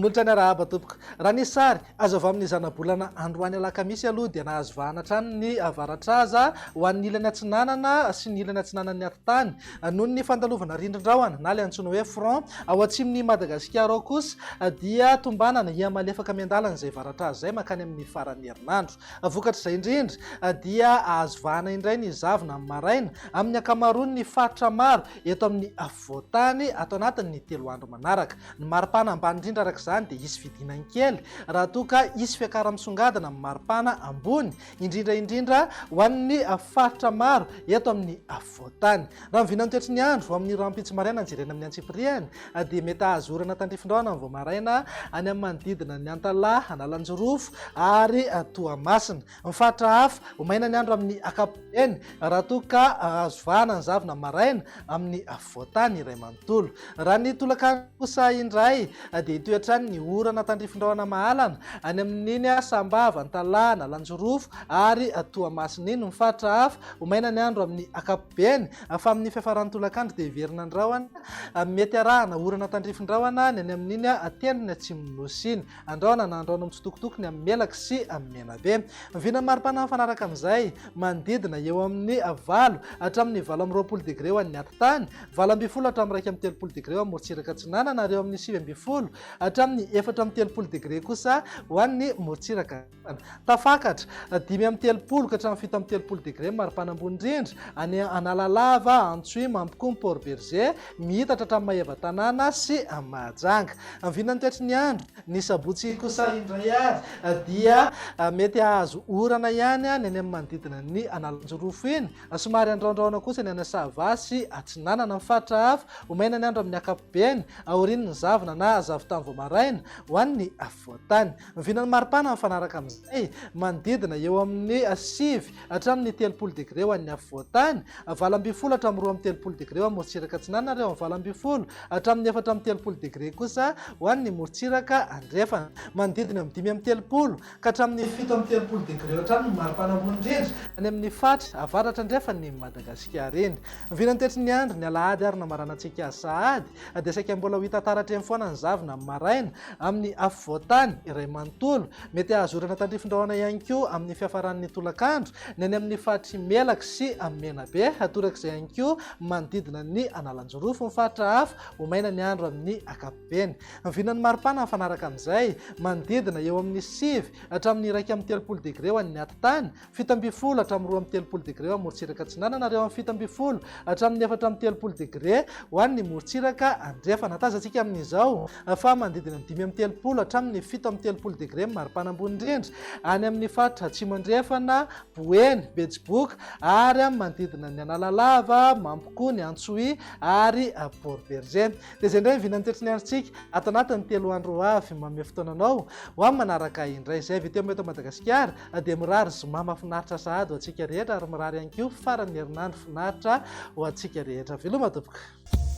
Manolotra ny arahaba tompoko. Raha ny sary azo avy amin'ny zanabolana androany alakamisy aloha dia nahazo vahana hatrany ny avaratraza ho an'ny ilany atsinanana sy ny ilany atsinanan'ny atitany noho ny fandalovana rindrin-drahona na ilay antsoina hoe front. Ao atsimon'i Madagasikara ao kosa dia tombanana hihamalefaka miandalana izay varatraza izay mankany amin'ny faran'ny herinandro. Vokatr'izay indrindra dia ahazo vahana indray ny zavona amin'ny maraina amin'ny ankamaroan'ny faritra maro eto amin'ny afovoan-tany ato anatin'ny telo andro manaraka. Ny maripana ambany indrindra araka izany dia hisy fidinany kely raha toa ka hisy fiakara-misongadina amin'ny maripana ambony, indrindra indrindra ho an'ny faritra maro eto amin'ny afovoan-tany. Raha ny vinan'ny toetry ny andro amin'ny rahampitso maraina no jerena amin'ny antsipiriany dia mety hahazo orana tandrifin-drahona ny vao maraina any amin'ny manodidina ny Antalaha, Analanjirofo ary Toamasina. Ny faritra hafa, ho maina ny andro amin'ny ankapobeny raha toa ka azo vahana ny zavona maraina amin'ny afovoan-tany iray manontolo. Raha ny tolakandro kosa indray dia hitohy hatrany ny orana tandrifin-drahona mahalana any amin'iny Sambava, Antalaha, Analanjirofo ary Toamasina iny. Ny faritra hafa, ho maina ny andro amin'ny ankapobeny fa amin'ny fiafaran'ny tolakandro dia hiverina ny rahona mety arahana orana tandrifin-drahona ny any amin'iny tendrony atsimon'ny Nosy iny. Andraona na andraona mitsitokotoko ny amin'ny Melaky sy amin'ny Menabe. Ny vinan'ny maripana mifanaraka amin'izay, manodidina eo amin'ny valo hatramin'ny 28 degre ho an'ny atitany, 18 hatramin'ny 31 degre ho an'ny morontsiraka atsinanana ary eo amin'ny 19 hatramin'ny 34 degre kosa ho an'ny morontsiraka andrefana. Tafakatra 35 ka hatramin'ny 37 degre ny maripana ambony indrindra any Analalava, Antsohihy, Mampikony, Port Bergé, miitatra hatramin'ny Maevatanàna sy Mahajanga. Ny vinan'ny toetry ny andro, ny sabotsy kosa indray ary dia mety hahazo orana ihany ny any amin'ny manodidina ny Analanjirofo iny. Somary andraondraona kosa ny any Sava sy Atsinanana. Ny faritra hafa, ho maina ny andro amin'ny ankapobeny, aorian'ny zavona na zavon-tany vao maraina, ho an'ny afovoan-tany. Ny vinan'ny maripana mifanaraka amin'izay, manodidina eo amin'ny 9 hatramin'ny 30 degre ho an'ny afovoan-tany, 18 hatramin'ny 32 degre ho an'ny morontsiraka atsinanana ary eo amin'ny 18 hatramin'ny 34 degre kosa ho an'ny morontsiraka andrefana. Manodidina eo amin'ny 35 ka hatramin'ny 37 degre eo hatrany ny maripana ambony indrindra any amin'ny faritra avaratra andrefan'i Madagasikara iny. Ny vinan'ny toetry ny andro, ny alahady ary namaranantsika azy sahady dia saika mbola ho hita taratra eny foana ny zavona amin'ny maraina amin'ny afovoan-tany iray manontolo. Mety hahazo orana tandrifin-drahona ihany koa amin'ny fiafaran'ny tolakandro ny any amin'ny faritr'i Melaky sy Menabe. Torak'izay ihany koa manodidina ny Analanjirofo. Ny faritra hafa, ho maina ny andro amin'ny ankapobeny. Ny vinan'ny maripana mifanaraka amin'izay, manodidina eo amin'ny 9 hatramin'ny 31 degre ho an'ny atitany, 17 hatramin'ny 32 degre ho an'ny morontsiraka atsinanana ary eo amin'ny 17 hatramin'ny 34 degre ho an'ny morontsiraka andrefana. Tazantsika amin'izao fa manodidina ny 35 hatramin'ny 37 degre ny maripana ambony indrindra any amin'ny faritra atsimo andrefana, Boeny, Betsiboka ary amin'ny manodidina ny Analalava, Mampikony, Antsohihy ary Port Bergé. Dia izay indray ny vinan'ny toetry ny androntsika ato anatin'ny telo andro ho avy. Manome fotoana anao ho amin'ny manaraka indray. Izay avy ety eto Madagasikara dia mirary zoma mahafinaritra sahady ho antsika rehetra ary mirary ihany koa faran'ny herinandro finaritra ho antsika rehetra. Veloma tompoko.